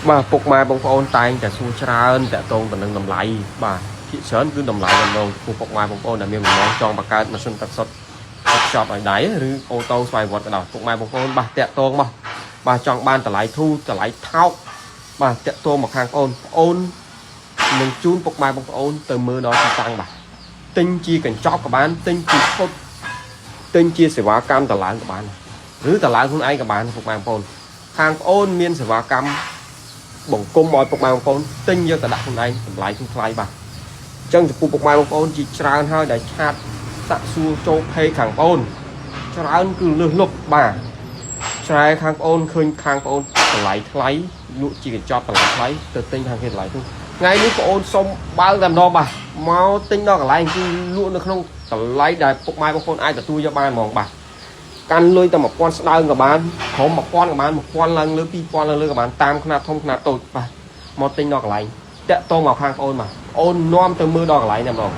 បាទពុកម៉ែបងប្អូនតែងតែសួរច្រើនតាក់ទងទៅនឹងតម្លៃបាទភាគច្រើនគឺតម្លៃដំណងចំពោះពុកម៉ែបងប្អូនដែលមានបំណងចង់បង្កើតម៉ាស៊ីនទឹកសុទ្ធទឹកខ្ចប់ឲ្យដៃឬ auto ស្វ័យប្រវត្តិក៏ដោយពុកម៉ែបងប្អូនបាទតាក់ទងមកបាទចង់បានតម្លៃធូរតម្លៃថោកបាទតាក់ទងមកខាងបងប្អូនបងអូននឹងជូនពុកម៉ែបងប្អូនទៅមើលដល់ទីតាំងបាទទិញជាកញ្ចប់ក៏បានទិញជាឈុតទិញជាសេវាកម្មតឡើងក៏បានឬតឡើងខ្លួនឯងក៏បានពុកម៉ែបងប្អូនខាងបងអូនមានសេវាកម្ម បង្គំឲ្យពុកម៉ែបងប្អូនទិញយកទៅដាក់ខ្លួនឯងតម្លៃធូរថ្លៃបាទអញ្ចឹងចំពោះពុកម៉ែបងប្អូនជាច្រើនហើយដែល chat សាក់សួរចូល page ខាងបងប្អូនច្រើនគឺលឹះលុបបាទច្រែខាងបងប្អូនឃើញខាងបងប្អូនតម្លៃថ្លៃលក់ជាកញ្ចប់តម្លៃថ្លៃទៅទិញខាងគេតម្លៃធូរថ្ងៃនេះបងប្អូនសុំបើកតែម្ដងបាទមកទិញដល់កន្លែងគឺលក់នៅក្នុងតម្លៃដែលពុកម៉ែបងប្អូនអាចទទួលយកបានហ្មងបាទ កាន់លុយតែ1000ស្ដើងក៏បានក្រុម1000ក៏បាន1000ឡើងលើ2000ឡើងលើក៏បានតាមខ្នាតធំខ្នាតតូចបាទមកទិញដល់កន្លែងតាក់ទងមកខាងបងអូនបាទអូននាំទៅមើលដល់កន្លែងតែម្ដង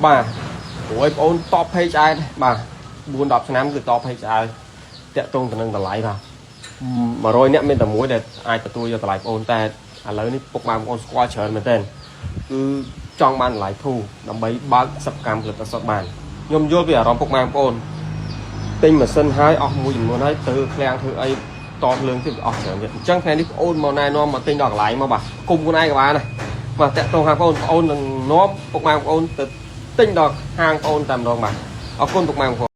បាទព្រោះឲ្យបងអូនតប page ឯងបាទ4 10ឆ្នាំគឺតប page ឯងតាក់ទងទៅនឹងតម្លៃបាទ100នាក់មានតែមួយដែលអាចទទួលយកតម្លៃបងអូនតែឥឡូវនេះពុកម៉ែបងប្អូនស្គាល់ច្រើនមែនទែនគឺចង់បានតម្លៃធូរដើម្បីបើកសិប្បកម្មផលិតទឹកសុទ្ធបានខ្ញុំយល់ពីអារម្មណ៍ពុកម៉ែបងប្អូន ទិញម៉ាស៊ីនហើយអស់មួយចំនួនហើយទៅឃ្លាំងធ្វើអីតភ្លើងទៀតអស់ច្រើនទៀតអញ្ចឹងថ្ងៃនេះបងអូនមកណែនាំមកទិញដល់កន្លែងមកបាទគុំខ្លួនឯងក៏បានដែរបាទតាក់ទងខាងបងអូនបងអូននឹងនាំពុកម៉ែបងប្អូនទៅទិញដល់ហាងបងអូនតែម្ដងបាទអរគុណពុកម៉ែបងប្អូន។